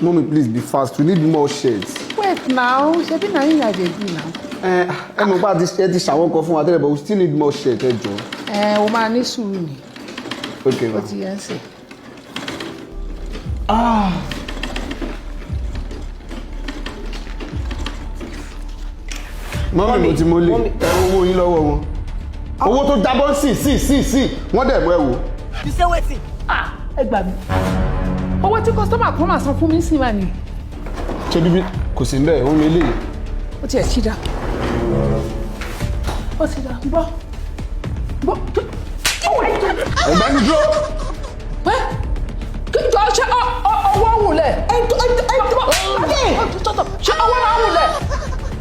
Mommy, please be fast. We need more shirts. Wait now, ṣebí na him I dey do now. Ẹ ẹ mọ̀ pé ẹ ti ṣàwọn kan fún wa tẹ́lẹ̀, but we still need more shirt, ẹ jọ̀ọ́. Ẹ o máa ní sùúrù ni. Okay, Ó ma. ti yẹn sè. Ah. Mummy, mo ti mọ́lé. Ẹ owó yín lọ́wọ́ wọn. Owó tó jábọ́ sí sí sí sí wọ́n dẹ̀ mú ẹ wò. You say wetin? Ah, ẹ gbà mí. Owó tí customer kan máa san fún mi sí ma ni. Ṣé bíbí kò sí mbẹ́ òun lélẹ̀? Ó tiẹ̀ ti dá. Ó ti dá. Gbọ́. Gbọ́. Ọ̀gbẹ́ni, dúró. Ẹ kí jọ ṣe ọwọ́ wùlẹ̀. Ṣé ọwọ́ máa wùlẹ̀?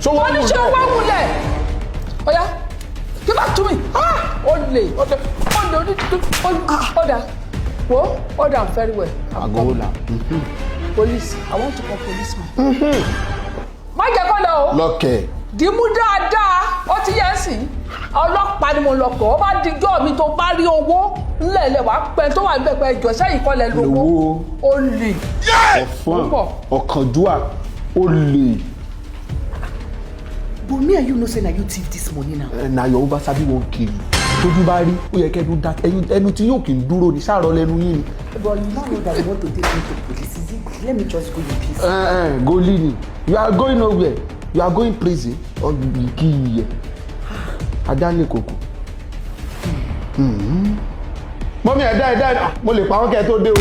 Ṣọwọ́ Wọ́n ní ṣé wùlẹ̀. ọwọ́ wùlẹ̀? Ọ̀yá, give back to me. Ah! Olè, olè, olè, olè, order. Wo, order am very well. I'm Àgọ́ là. coming. Police, I want to call policeman. Má jẹ́ kó lọ o. Lọ́kẹ̀. Dìímú dáadáa, ó ti yẹ ẹ́ sìn. Ọlọ́pàá ni mo lọ kọ́, ó bá dijọ́ mi tó bá rí owó ńlẹ̀lẹ̀ wàá pẹ́ tó wà níbẹ̀ pé ẹjọ́ sẹ́yìn kọ́lẹ̀ lówó. Lówó. Olè. Ọ̀fọ́n. Púpọ̀. Ọ̀kánjúà. Olè. But me and you know say na you thief this money now. Na your over sabi wan kill you. Tójú bá rí, ó yẹ kẹ́nu dá ẹnu tí yóò kì í dúró ní sáàrọ̀ lẹ́nu yín ni. But you now know that you want to take me to police. Is it? Let me just go in peace. Ẹ ẹ goli ni. You are going nowhere. You are going prison or you will kill you here. Ajá ní kòkò. Mummy, ẹ̀dá ẹ̀dá, mo lè pa wọ́n kẹ́ ẹ tó dé o.